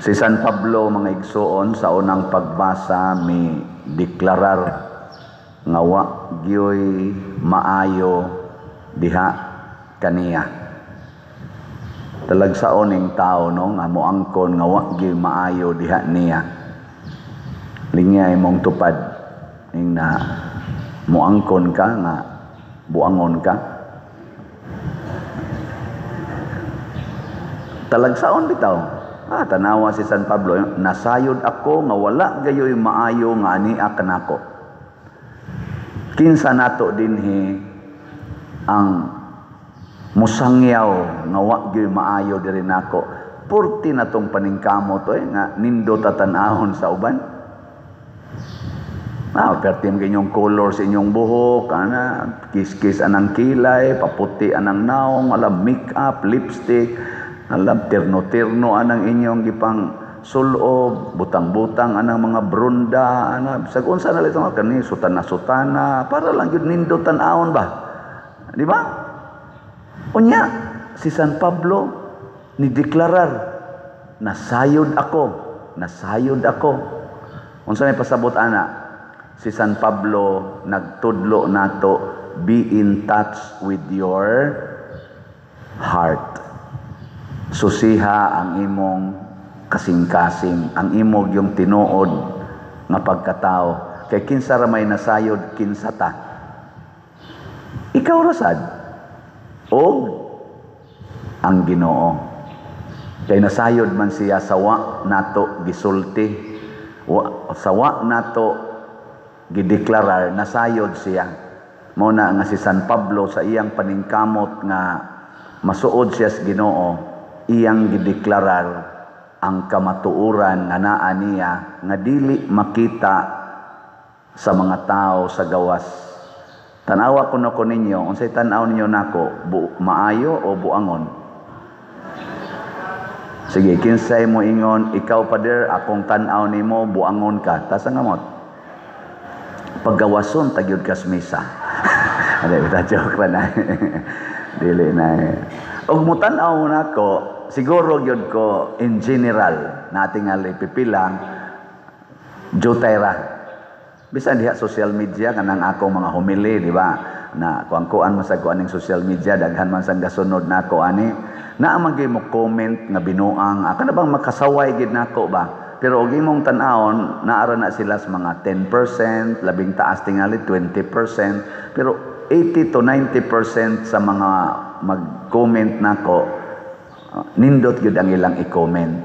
Si San Pablo, mga igsuon, sa unang pagbasa mi deklarar nga wa gyoy maayo diha kaniya. Talagsaon ning tao, no, nga moangkon nga wa gyoy maayo diha niya. Lingya imong tupad ning na moangkon ka nga buangon ka. Talagsaon bitaw. Ah, tanawa si San Pablo, nasayod ako nga wala gayoy maayo nga ania kanako. Kinsa nato dinhi ang musangyaw nga wa gyoy maayo diri nako? Purti na tong paningkamot oy nga nindot tan-awon sa uban. Ah, perti mo inyong color sa inyong buhok, ana, kiss-kiss anang kilay, paputi anang naong, alam, make-up, lipstick, alam, tirno-tirno anang inyong gipang sulob, butang-butang anang mga brunda, ana, bisag unsa na lang ito, kani sutana-sutana, para lang yun nindot tan-awon ba? Di ba? Unya, si San Pablo ni deklarar, nasayod ako, nasayod ako. Unsa may pasabot ana? Si San Pablo nagtudlo nato, be in touch with your heart. Susiha ang imong kasing-kasing, ang imong yung tinuod nga pagkatao. Kay kinsa ra may nasayod, kinsa ta? Ikaw ra sad og ang Ginoo. Kay nasayod man siya sa wa nato gisulti, wa, sa wa nato gideklarar, nasayod siya. Mao na nga si San Pablo sa iyang paningkamot nga masuod siya sa Ginoo, iyang gideklarar ang kamatuoran nga naa niya nga dili makita sa mga tao sa gawas. Tanawa kuno ko ninyo, unsay tan-aw ninyo nako, maayo o buangon? Sige, kinsay mo ingon, ikaw pader, akong tan-aw nimo buangon ka. Tasa nga mo. Paggawason tagyod kas misa. Ade, bitaw, joke ra na. Dili na. Og mutan-aw nako, siguro gyud ko in general, natingali pipilang jutay ra. Bisan diha social media kanang akong mga humili, di ba? Na kuang-kuan man sa kuan ning social media, daghan man sang gasunod nako ani. Naa man gyud mo comment nga binuang, kana bang makasaway gid nako ba? Pero og imong tan-awon, naara na sila sa mga 10%, labing taas tingali 20%, pero 80 to 90% sa mga mag-comment nako, nindot gyud ang ilang i-comment.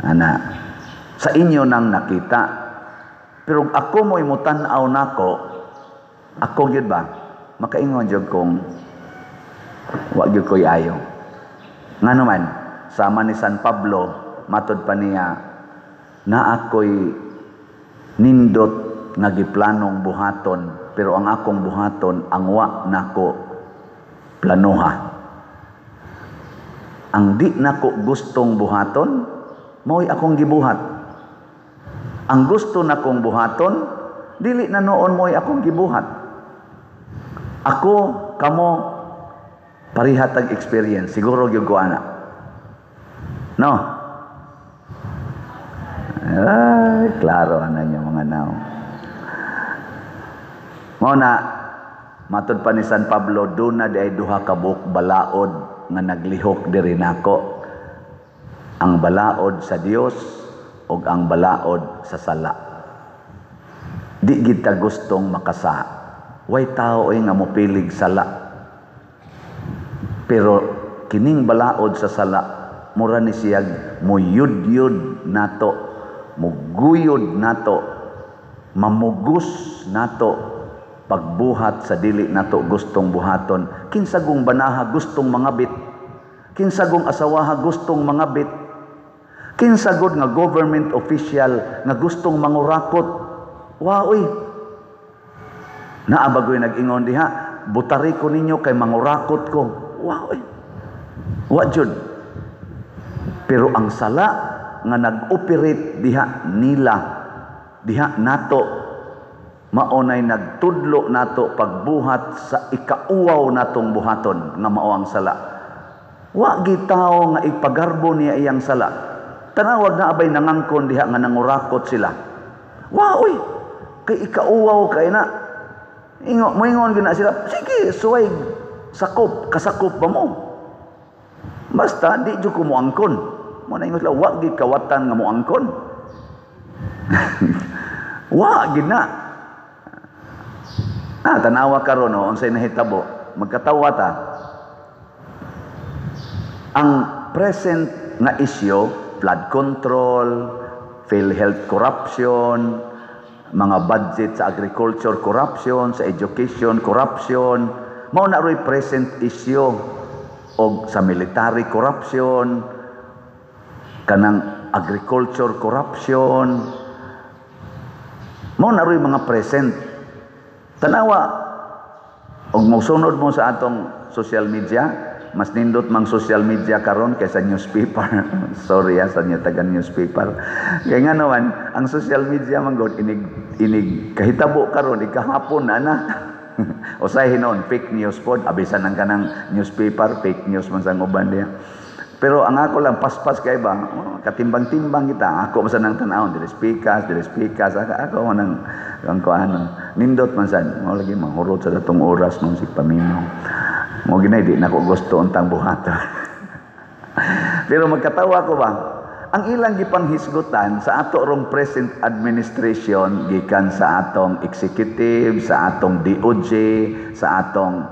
Ana, sa inyo nang nakita. Pero ako mo'y mutan-aw nako, ako gyud ba? Makaingon jud kong wa gyud ko'y ayo. Ngano man, sama ni San Pablo, matod pa niya, na ako'y nindot nga giplanong buhaton, pero ang akong buhaton ang wa nako planoha. Ang di nako gustong buhaton, mao'y akong gibuhat. Ang gusto nakong buhaton, dili na noon mo'y akong gibuhat. Ako, kamo, parihatag experience. Siguro gyud ko ana. No? Ay, klaro ana niyo mga nao. Mao na, matod pa ni San Pablo, doon na di ay duha ka buok balaod nga naglihok diri nako. Ang balaod sa Dios ug ang balaod sa sala. Di gid ta gustong makasa. Way tao ay nga mopilig sala. Pero kining balaod sa sala, mura ni siyag muyud-yud nato, muguyod nato, mamugus nato pagbuhat sa dili nato gustong buhaton. Kinsagong banaha gustong mangabit, kinsagong asawaha gustong mangabit, kinsagod nga government official nga gustong mangurakot. Waoy, naabagoy nag-ingon diha, butari ko ninyo kay mangurakot ko. Waoy, wa jud. Pero ang sala nga nag-operate diha nila, diha nato, maonay nagtudlo nato pagbuhat sa ikauwaw natong buhaton nga mao ang sala. Wa gitaw nga ipagarbo niya iyang sala. Tanawag na abay nangangkon diha nga nangurakot sila. Wa oy, kay ikauwaw kay na. Ingo moingon gyud na sila, sige, suway sakop, kasakop ba mo? Basta di jud ko moangkon. Mo na ingon sila, wa gid kawatan nga moangkon. Wa gid na. Ah, tanawa karon no, unsay nahitabo, magkatawa ta. Ang present nga issue, flood control, PhilHealth corruption, mga budget sa agriculture corruption, sa education corruption, mao na ro'y present issue, og sa military corruption, kanang agriculture corruption, mao na ro'y mga present. Tanawa, og mosunod mo sa atong social media, mas nindot mang social media karon kaysa newspaper. Sorry ya sa inyo taga newspaper. Kaya nga naman, ang social media man god inig inig kahitabo karon ikahapon na na. Usay hinon fake news pod, abisan ang kanang newspaper fake news man sa uban diya. Pero ang ako lang paspas kay ba, oh, katimbang-timbang kita. Ako man sa nang tan-awon, dili speakers, ako, ako man ang ang kuan. Nindot man sad, mao lagi manghurot sa datong oras nung si paminaw. Mo ginay di nako gusto untang buhaton. Pero magkatawa ko ba, ang ilang gipanghisgutan sa ato rong present administration gikan sa atong executive, sa atong DOJ, sa atong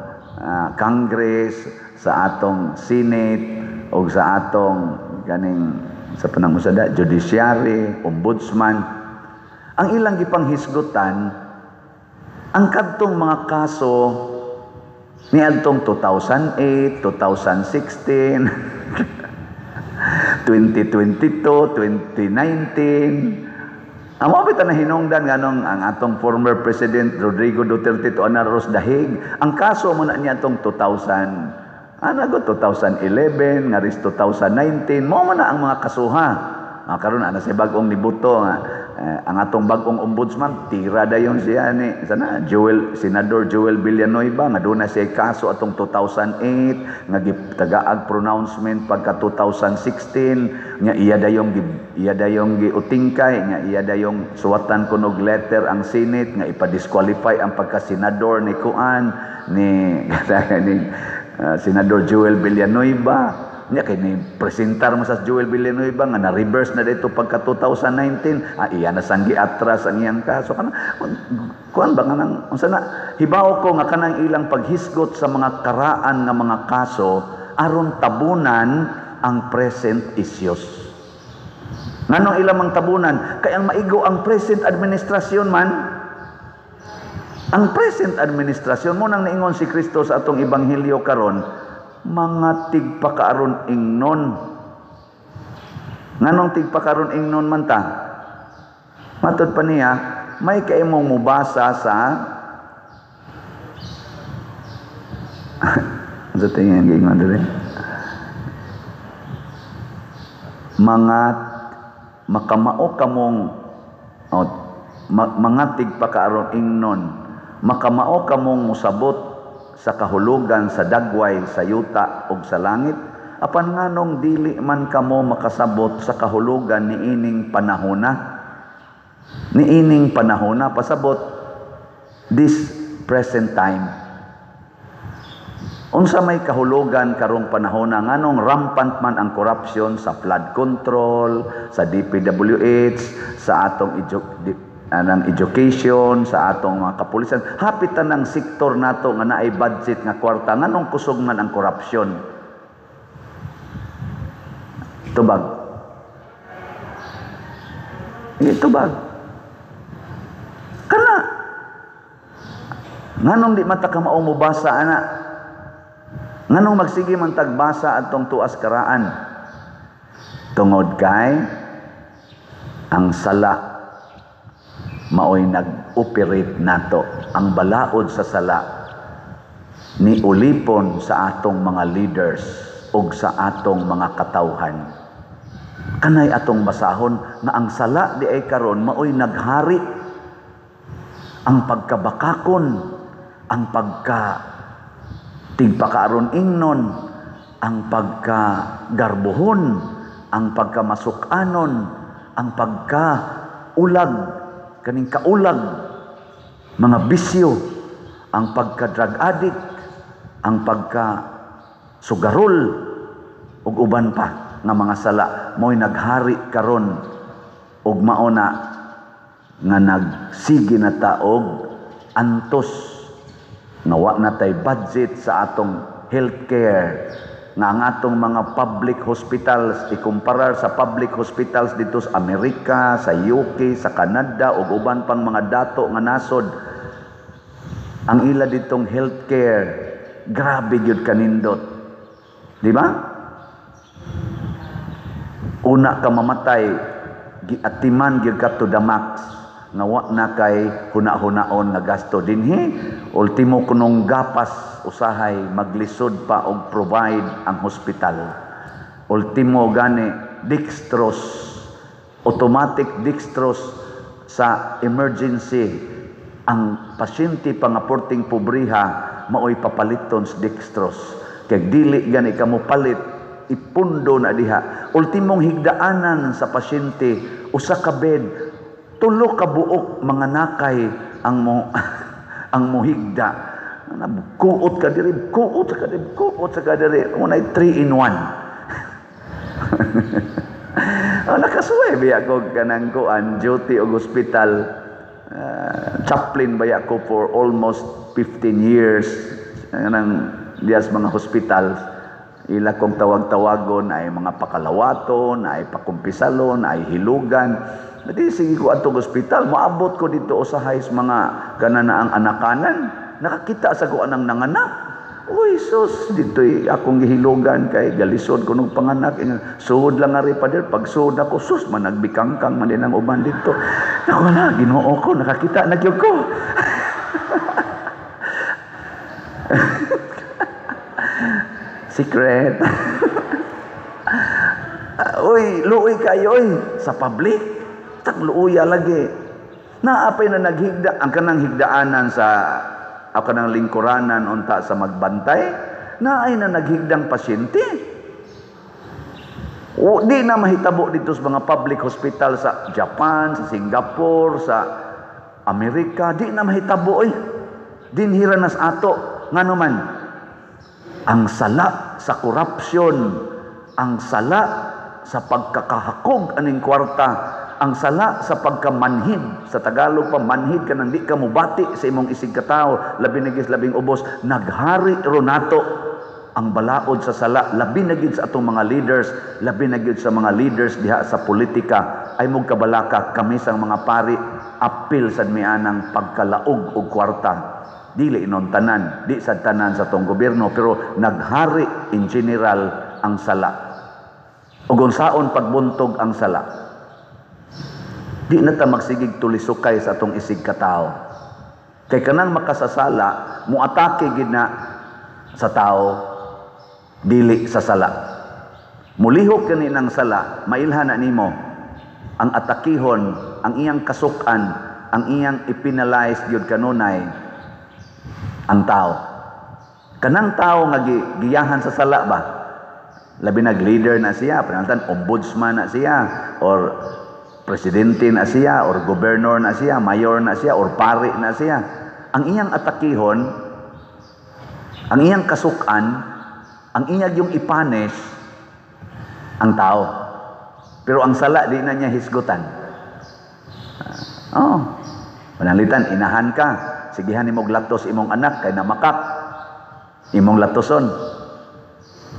Congress, sa atong Senate o sa atong ganing sa panang usada judiciary, ombudsman. Ang ilang gipanghisgutan ang kadtong mga kaso niadtong 2008, 2016, 2022, 2019. Amo bitaw na hinungdan nganong ang atong former President Rodrigo Duterte to ros dahig. Ang kaso mo na niya atong 2000, ano go 2011, nga ris 2019, mo man na ang mga kasuha. Ah, karon ana sa bag-ong nibuto nga ang atong bag-ong ombudsman tira dayon siya ni sana Joel, Senador Joel Villanueva, nga duna siya kaso atong 2008 nga gitagaag pronouncement pagka 2016 nga iya dayong giutingkay, nga iya dayong suwatan kunog letter ang Senate nga ipa-disqualify ang pagka-senador ni kuan ni ni Senador Joel Villanueva. Nya kay ni presentar mo sa Joel Villanueva nga na-reverse na dito pagka 2019, ah, iya na sang giatras ang iyang kaso. Kanang kuan ba kanang unsa na hibaw ko nga kanang ilang paghisgot sa mga karaan nga mga kaso aron tabunan ang present issues. Nganong ilang mang tabunan? Kay ang maigo ang present administration man. Ang present administration mo nang niingon si Kristo sa atong ebanghelyo karon, mga tigpakaaron ingnon. Nganong tigpakaron ingnon man ta? Matod pa niya, may kaimong mubasa sa sa tingin giingon dire. Mga makamao kamong oh, mga tigpakaaron ingnon, makamao kamong musabot sa kahulugan sa dagway sa yuta ug sa langit, apan nganong dili man kamo makasabot sa kahulugan niining panahona. Niining panahona, pasabot this present time. Unsa may kahulugan karong panahona, nganong rampant man ang corruption sa flood control, sa DPWH, sa atong anang education, sa atong mga kapulisan, hapit tanang sektor nato nga naay budget nga kwarta, nganong kusog man ang corruption? Tubag. Tubag. Kana nganong di man ta kamao mobasa ana? Nganong magsige man tagbasa atong tuas karaan? Tungod kay ang sala maoy nag-operate nato. Ang balaod sa sala ni ulipon sa atong mga leaders ug sa atong mga katawhan. Kanay atong basahon nga ang sala di ay karon maoy naghari. Ang pagkabakakon, ang pagka tigpakaaron ingnon, ang pagkagarbuhon, Ang pagkamasukanon, ang pagkaulag, kaning kaulag, mga bisyo, ang pagka-drug addict, ang pagka sugarol, ug uban pa nga mga sala mo'y naghari karon ug mao na nga nagsige na ta og antos nga wa na tay budget sa atong healthcare, nga ang atong mga public hospitals, ikumparar sa public hospitals dito sa Amerika, sa UK, sa Canada ug uban pang mga dato nga nasod, ang ila ditong healthcare grabe gyud kanindot, di ba? Una ka mamatay, giatiman gyud ka to the max nga wa na kay huna-hunaon nga gasto. Dinhi, ultimo kunong gapas usahay maglisod pa og provide ang hospital. Ultimo gani dextrose, automatic dextrose sa emergency, ang pasyente pa nga porting pobriha maoy papaliton sa dextrose kay dili gani ka mo palit, ipundo na diha. Ultimong higdaanan sa pasyente, usa ka bed, tulo ka buok mga nakay ang mohigda. Kuot ka diri, kuot ka diri, kuot ka diri, unay 3 in 1. Oh, nakasuway biya ko kanang kuan duty og hospital. Chaplain baya ko for almost 15 years kanang dias mga hospitals. Ila kong tawag-tawagon ay mga pakalawaton, ay pakumpisalon, ay hilugan. Di sige ko atong ospital, moabot ko dito usahay sa mga kanana ang anakanan. Nakakita sa ko anang nanganak. Uy, sus, dito'y akong gihilugan kay galisod ko nung panganak. Suod lang nga rin, pader. Pag suod ako, sus, managbikangkang man din ang uban dito. Naku na, Ginoo ko, nakakita na gyud ko. Secret. Uy, luoy kayo, uy, sa public. Tang luoya lagi. Naapay na naghigda, ang kanang higdaanan sa ako ng lingkuranan unta sa magbantay, naay na naghigdang pasyente. O, di na mahitabo dito sa mga public hospital sa Japan, sa Singapore, sa Amerika, di na mahitabo oy. Dinhira nas ato ngano man ang sala sa korupsyon, ang sala sa pagkakahakog aning kwarta, ang sala sa pagkamanhid, sa Tagalog pa manhid ka nang di ka mubati sa imong isig katao, labi na gid labing ubos, naghari ronato ang balaod sa sala, labi na gid sa atong mga leaders, labi na gid sa mga leaders diha sa politika. Ay mong kabalaka kami sang mga pari, apil sad mianang pagkalaog og kwarta. Dili inon tanan, di sad tanan sa atong gobyerno, pero naghari in general ang sala. Ug unsaon pagbuntog ang sala? Di na ta magsigig tulisukay sa atong isig katao. Kay kanang makasasala, muatake gid na sa tao, dili sa sala. Mulihok kani ng sala, mailhan na nimo ang atakihon, ang iyang kasukan, ang iyang ipinalize gyud kanunay ang tao. Kanang tao nga giyahan sa sala ba? Labi nag leader na siya, panantan ombudsman na siya, or presidente na siya, or governor na siya, mayor na siya, or pari na siya. Ang iyang atakihon, ang iyang kasukan, ang iyang yung ipanish, ang tao. Pero ang sala, di na niya hisgutan. Oh, pananglitan, inahan ka. Sigihan imong latos imong anak, kay namakak. Imong latoson.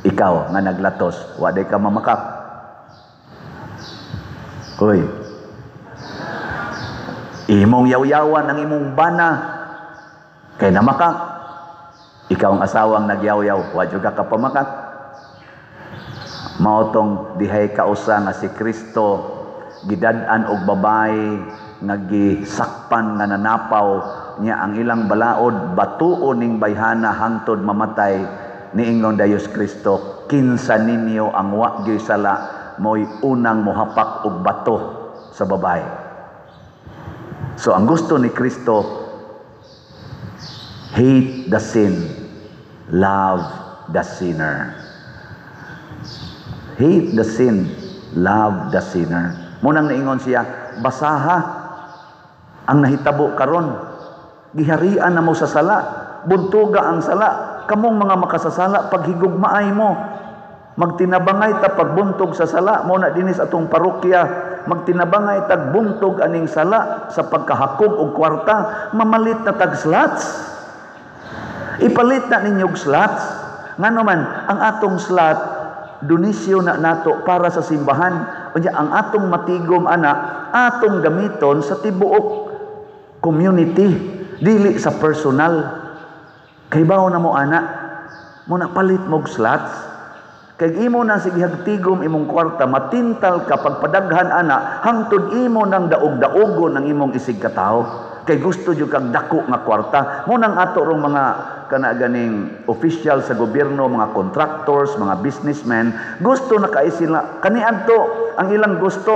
Ikaw nga naglatos, wa day ka mamakak. Hoy, imong yaw-yawan ang imong bana kay namakak. Ikaw ang asawang nagyaw-yaw, wa jud ka kapamakak. Mao tong dihay kausa nga si Kristo gidad-an og babae nga gisakpan nga nanapaw niya ang ilang balaod, batuon ning bayhana hangtod mamatay. Niingon dayos Kristo, kinsa ninyo ang wa gyoy sala mo'y unang mohapak og bato sa babae. So ang gusto ni Kristo, hate the sin, love the sinner. Hate the sin, Love the sinner. Mao nang niingon siya, basaha ang nahitabo karon. Giharian na mo sa sala, buntuga ang sala. Kamong mga makasasala, paghigugmaay mo. Magtinabangay ta pagbuntog sa sala, mao na dinis atong parokya, magtinabangay tag buntog aning sala sa pagkahakog og kwarta, mamalit na tag slots. Ipalit na ninyo og slots. Ngano man ang atong slot, donisyon na nato para sa simbahan. Unya ang atong matigom ana, atong gamiton sa tibuok community, dili sa personal. Kay bawo na mo ana, mo na palit mog slots. Kay imo na sige tigom imong kwarta, matintal ka pagpadaghan ana, hangtod imo nang daog-daogon ang imong isig katawo. Kay gusto jud kag dako nga kwarta. Mo nang ato rong mga kana ganing official sa gobyerno, mga contractors, mga businessmen, gusto na kay sila kaniadto ang ilang gusto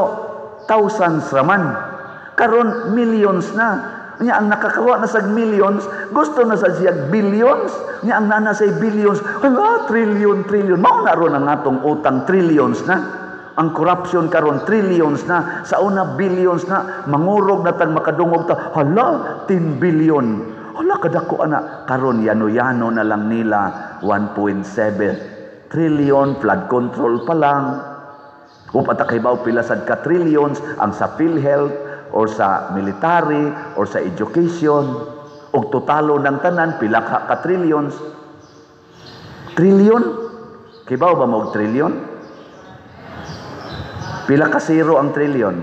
thousands raman. Karon millions na. Nya ang nakakawa na sa millions, gusto na sa siya billions. Nya ang nana say billions, hala, trillion, trillion. Mao na ron ang atong utang, trillions na. Ang corruption karon trillions na, sa una billions na, mangurog na tag makadungog ta, hala, 10 billion. Hala, kadako ana. Karon yano-yano na lang nila 1.7 trillion, flood control pa lang. Upat kay baw pila sad ka trillions ang sa PhilHealth or sa military or sa education, og totalo ng tanan pila ka trillions. Trillion? Kibaw ba mo og trillion? Pila ka zero ang trillion?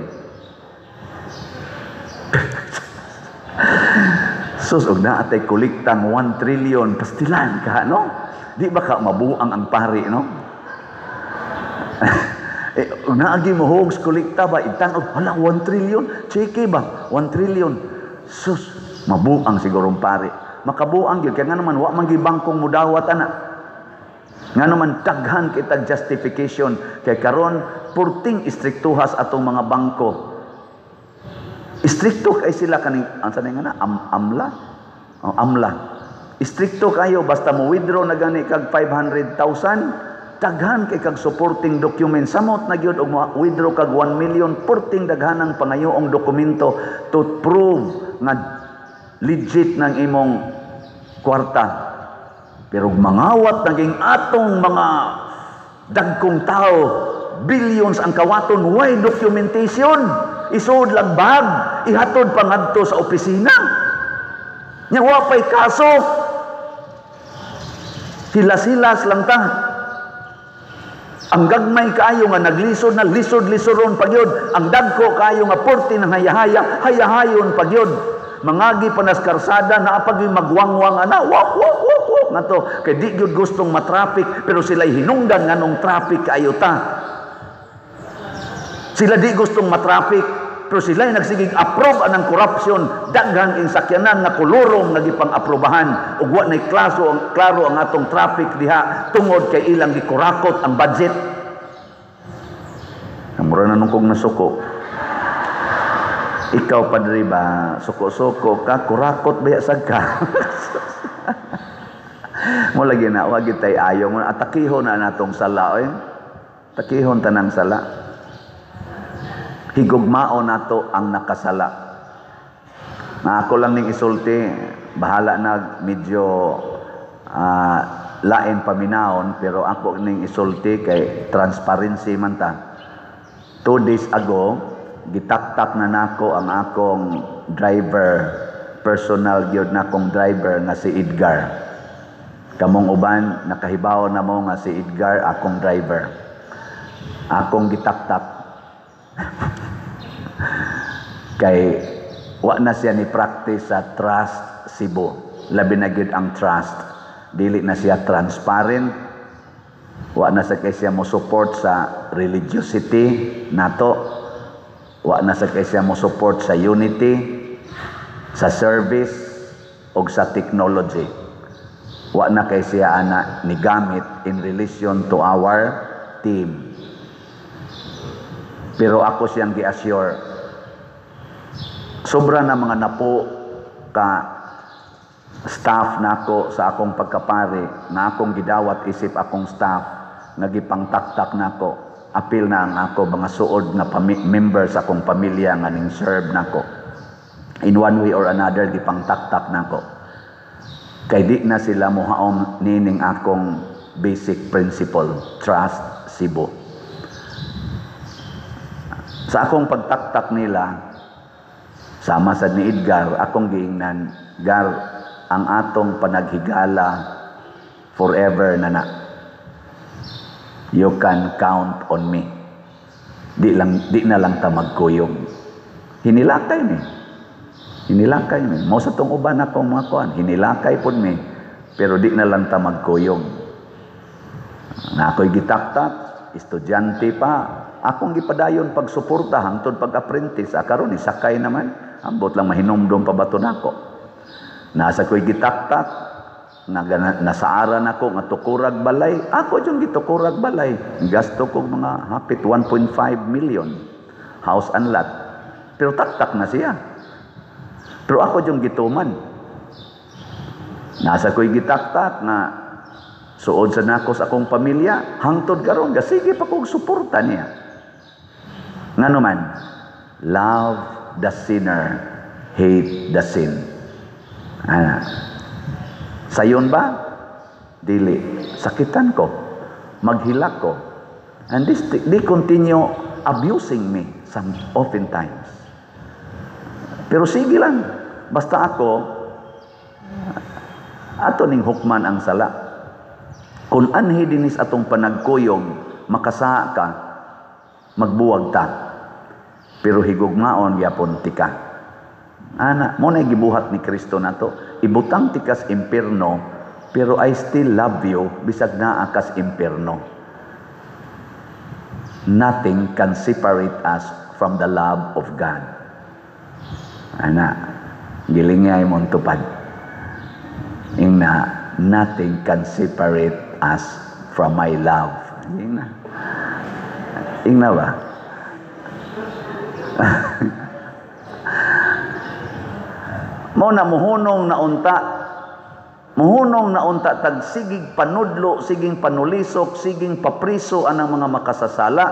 Sus, og naa tay kolektang 1 trillion, pastilan ka, no? Di ba ka mabuang ang pari, no? Eh, naagi mo hogs kolekta ba, itan-og, hala, 1 trillion, cheke ba, 1 trillion. Sus, mabuang sigurong pari. Makabuang gyud, kaya nga naman, wa man gyud bangkong mudawat ana. Nga naman, daghan kitag justification. Kay karon purting istriktuhas atong mga bangko. Istrikto kay sila kaning, ansa na nga na, amla? Oh, amla. Istrikto kayo, basta mo withdraw na gani kag 500,000, daghan kay kag supporting document. Samot na gyud og withdraw kag 1 million, purting daghanang pangayoong dokumento to prove nga legit ng imong kwarta. Pero mangawat naging atong mga dagkong tao, billions ang kawaton, why documentation? Isuod lang bag, ihatod pa ngadto sa opisina. Nya wa pay kaso. Hilas-hilas lang ta. Ang gagmay kaayo nga naglisod na lisod-lisoron pagyod. Ang dagko kaayo nga porti ng hayahaya, hayahayon pagyod. Mangagi pa nas karsada, naapag yung magwangwang ana, wak wak wak wak nga to. Kay di gyud gustong matraffic, pero sila'y hinungdan nganong traffic kaayo ta. Sila di gustong matraffic, pero sila'y nagsigig approve anang corruption, daghang insakyanan nga kolorom nga gipang-aprobahan ug wa nay klaso ang klaro ang atong traffic diha tungod kay ilang gikurakot ang budget. Mura na nung kong nasuko. Ikaw, padre ba, suko-suko ka, kurakot ba sad ka? Mo lagi na, wag tay ayaw mo, atakihon na natong sala, oy. Takihon tanang sala. Higugmao nato ang nakasala. Na ako lang ning isulti, bahala na medyo lain paminahon, pero ako ning isulti kay transparency man ta. 2 days ago, gitaktak na nako ang akong driver, personal gyud na akong driver nga si Edgar. Kamong uban, nakahibaw na mo nga si Edgar akong driver. Akong gitaktak. Kay wa na siya ni practice sa Trust Cebu. Labi na gyud ang trust. Dili na siya transparent. Wa na sa kay siya mo support sa religiosity nato. Wa na sa kay siya mo support sa unity, sa service og sa technology. Wa na kay siya ana ni gamit in relation to our team. Pero ako siyang gi-assure, sobra na mga napo ka staff nako sa akong pagkapari, na akong gidawat isip akong staff, nga gipangtaktak nako. Apil na ang ako mga suod nga member sa akong pamilya nga ning serve nako. In one way or another, gipangtaktak nako. Kay di na sila mohaom nining akong basic principle, trust Cebu. Sa akong pagtaktak nila, sama sad ni Edgar, akong giingnan, "Gar, ang atong panaghigala forever na na. You can count on me. Di na lang ta magkuyog." Hinilakay ni. Hinilakay ni. Mao sa tong uban akong mga kuan, hinilakay pod mi. Pero di na lang ta magkuyog. Na ako'y gitaktak, estudyante pa, akong gipadayon pagsuporta hangtod pag-apprentice. Ah, karon isakay naman. Ambot lang mahinumdom pa ba to nako. Nasa ko'y gitaktak, nga nasaaran ako nga tukurag balay, ako yung gitukurag balay. Gasto ko mga hapit 1.5 million house and lot. Pero taktak na siya. Pero ako yung gituman. Nasa ko'y gitaktak nga suod sa nako sa akong pamilya, hangtod karon sige pa kog suporta niya. Ngano man, love the sinner, hate the sin. Ana. Sayon ba? Dili. Sakitan ko. Maghilak ko. And this, they continue abusing me some oftentimes. Pero sige lang. Basta ako, ato ning hukman ang sala. Kung anhi dinis atong panagkuyog, makasaa ka, magbuwag ta. Pero higugmaon gyapon tika. Ana, mo na gibuhat ni Kristo nato. Ibutang tikas impierno, pero I still love you bisag naa kas impierno. Nothing can separate us from the love of God. Ana, gilingay mong tupad. Ingna, "Nothing can separate us from my love." Ingna. Ingna ba? Mo na muhunong na unta. Muhunong na unta tag sigig panudlo, siging panulisok, siging papriso anang mga makasasala.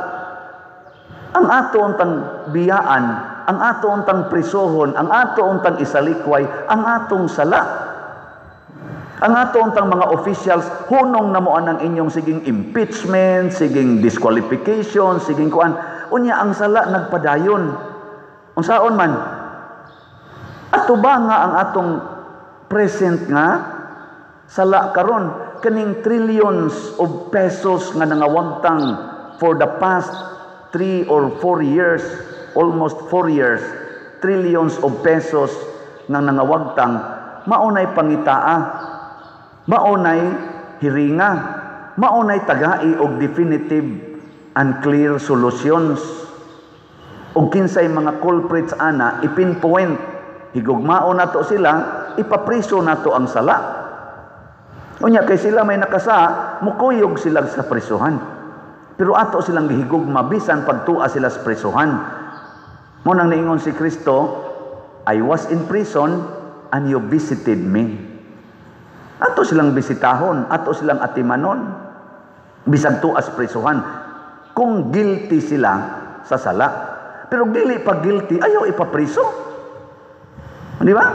Ang ato untang biyaan, ang ato untang prisohon, ang ato untang isalikway, ang atong sala. Ang ato untang mga officials, hunong na mo anang inyong siging impeachment, siging disqualification, siging kuan. Unya ang sala nagpadayon. Unsaon man? Ato ba nga ang atong present nga sala karon, kaning trillions of pesos nga nangawagtang for the past 3 or 4 years, almost 4 years, trillions of pesos nga nangawagtang, maunay pangitaa, maunay hiringa, maunay tagai og definitive and clear solutions. Og kinsay mga culprits ana ipinpoint, higugmao nato sila, ipapriso nato ang sala. Unya kay sila may nakasa, mukuyog sila sa prisuhan. Pero ato silang gihigugma bisan pagtua sila sa prisuhan. Mo nang niingon si Kristo, "I was in prison and you visited me." Ato silang bisitahon, ato silang atimanon, bisag tuas prisuhan. Kung guilty sila sa sala. Pero dili pa guilty, ayaw ipapriso. Di ba?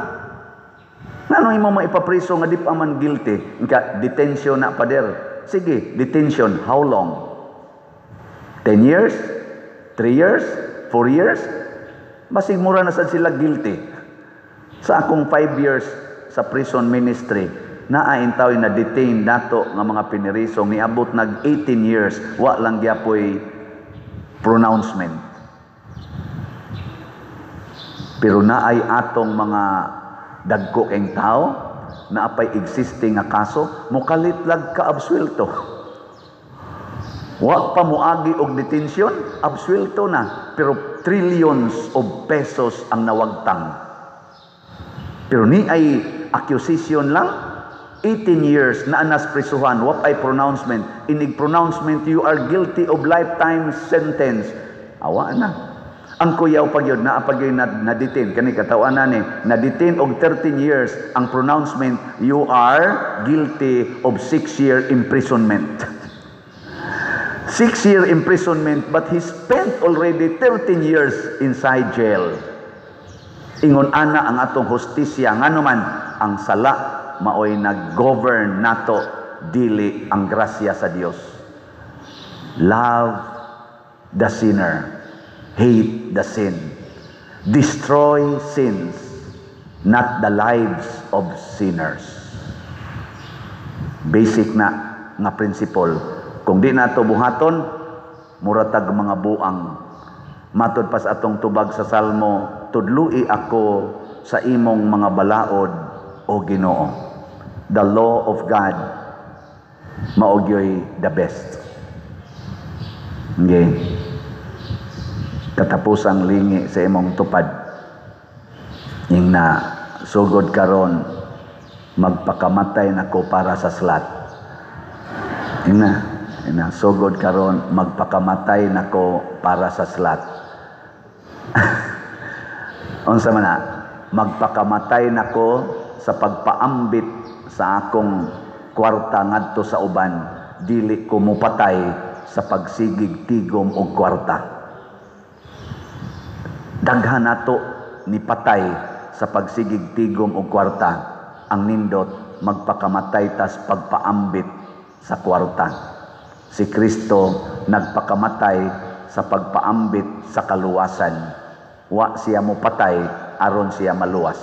Ngano imo maipapriso nga di pa man guilty? Inka, detention na, pader. Sige, detention, how long? 10 years? 3 years? 4 years? Basig mura na sad sila guilty. Sa akong 5 years sa prison ministry, naa intaw na detain nato nga mga pinirisong niabot nag 18 years, wa lang gyapoy pronouncement. Pero naay atong mga dagko keng tao, naapay existing nga kaso, mukalit lag ka absuelto. Wa pa moagi og detention, absuelto na, pero trillions of pesos ang nawagtang. Pero ni ay accusation lang, 18 years na anas prisuhan, wa ay pronouncement. Inig pronouncement, you are guilty of lifetime sentence. Awa na. Ang kuyaw pag yun, naa pag yun na detain, kani katawan na ni, na-detain og 13 years, ang pronouncement, you are guilty of 6-year imprisonment. 6-year imprisonment, but he spent already 13 years inside jail. Ingon ana ang atong hustisya. Ngano man ang sala maoy nag-govern nato, dili ang grasya sa Dios. Love the sinner, hate the sin. Destroy sins, not the lives of sinners. Basic na nga principle. Kung di nato buhaton, mura tag mga buang. Matod pa sa atong tubag sa Salmo, "Tudlui ako sa imong mga balaod, O Ginoo." The law of God mao gyoy the best. Okay. Katapusang lingi sa imong tupad. Ing na sugod karon, magpakamatay nako para sa slat. Ing na sugod karon, magpakamatay nako para sa slat. Unsa man na? Magpakamatay nako sa pagpaambit sa akong kwarta ngadto sa uban, dili ko mupatay sa pagsigig tigom og kwarta. Daghan nato ni patay sa pagsigig tigom og kwarta. Ang nindot, magpakamatay tas pagpaambit sa kwarta. Si Kristo nagpakamatay sa pagpaambit sa kaluwasan. Wa siya mo patay aron siya maluwas.